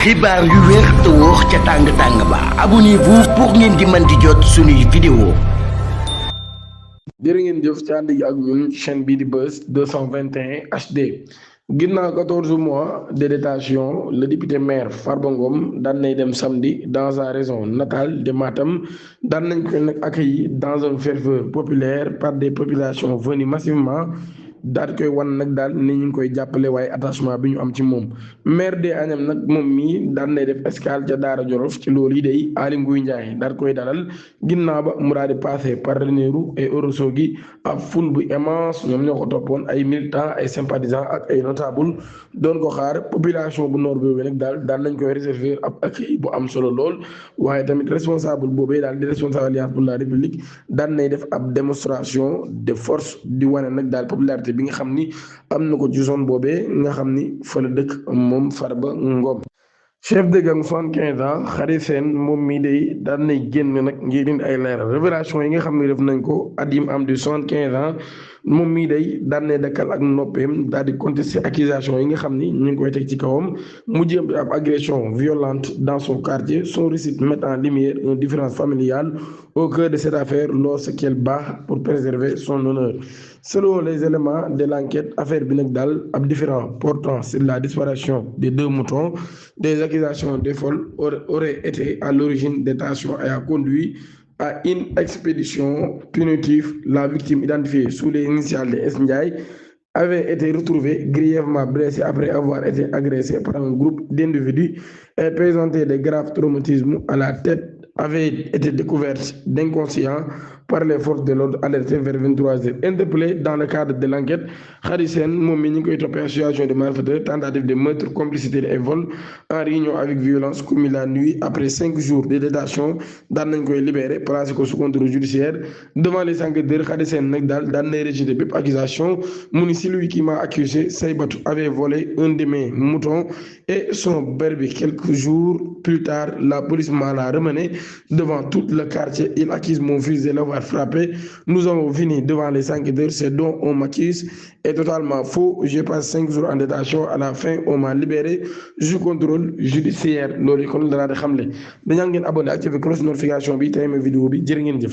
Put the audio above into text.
xibaar yu wér te wóor ca tàng ba abonnez-vous pour ngeen di mën di jot suñuy vidéo. jërë ngeen jëf ci ànd gi ak ñun chaîne bii di Buzz 221 HD ginnaaw 14 mois de détention le député maire Farba Ngom daan nay dem samedi dans sa région natale de Matam daan nañ ko nag accueilli dans un ferveur populaire par des populations venues massivement daal di koy wan nag daal ni ñu ngi koy jàppale waaye attachement bi ñu am ci moom maire de Agnam nag moom mii daan nay def escale ca Daara Jolof ci loolu yi day Aly Ngouille Ndiaye daal koy dalal ginnaaw ba mu daal di passé par Ranérou et Ourossogui ab foule bu immense ñoom ñoo ko toppoon ay militants ay sympathisants ak ay notable doon ko xaar population bu nord boobu nag daal nañ koy réserver ab accueil bu am solo lool waaye tamit responsable boobee daal di responsable alliance pour la république daan nay def ab démonstration de force di wane nag daal popularité bi nga xam ni am na ko ci zone boobee nga xam ni fa la dëkk moom Farba Ngom. chef de gang 75 ans Khary Sène moom mii day daan nay génn nag ngir indi ay leeral révélation yi nga xam ne def nañ ko at yim am di 75 ans moom mii day daan nay dakkal ak noppeem daal di contester accusation yi nga xam ni ñu ngi koy teg ci kawam mu jëm ab agression violente dans son quartier son récit met en lumière une différence familiale au cœur de cette affaire lorsqu'elle bat pour préserver son honneur. Selon les éléments de l'enquête affaire bi nag daal ab différend portant sur la disparition des deux moutons des accusations de vol auraient été à l'origine des tensions et a conduit à une expédition punitive. La victime identifiée sous les initiales de S. Ndiaye avait été retrouvée grièvement blessée après avoir été agressée par un groupe d'individus et présentait de graves traumatismes à la tête, avait été découverte d'inconscient par les forces de l'ordre alertées vers 23h. Interpellé dans le cadre de l'enquête, Khary Sène moom mi ñu ngi koy toppee association de malfaiteurs, tentative de meurtre, complicité et vol en réunion avec violence commis la nuit. Après 5 jours de détention daan nañ koy libéré placé ko sous contrôle judiciaire devant les enquêteurs. Khary Sène nag daal daan nay rejeté bépp accusation mu ni celui qui m'a accusé Saybatou avait volé un de mes moutons et son brebis. Quelques jours plus tard, la police m'a ramené devant tout le quartier. Il accuse mon fils de l'avoir frappé. Nous avons fini devant les enquêteurs. Ce dont on m'accuse est totalement faux. Je passe 5 jours en détention. À la fin, on m'a libéré sous contrôle judiciaire. Loolu kon danaa di xamle dañaa ngeen abonné activé cloche notification bi tey ma vidéo bi jërë ngeen jëf.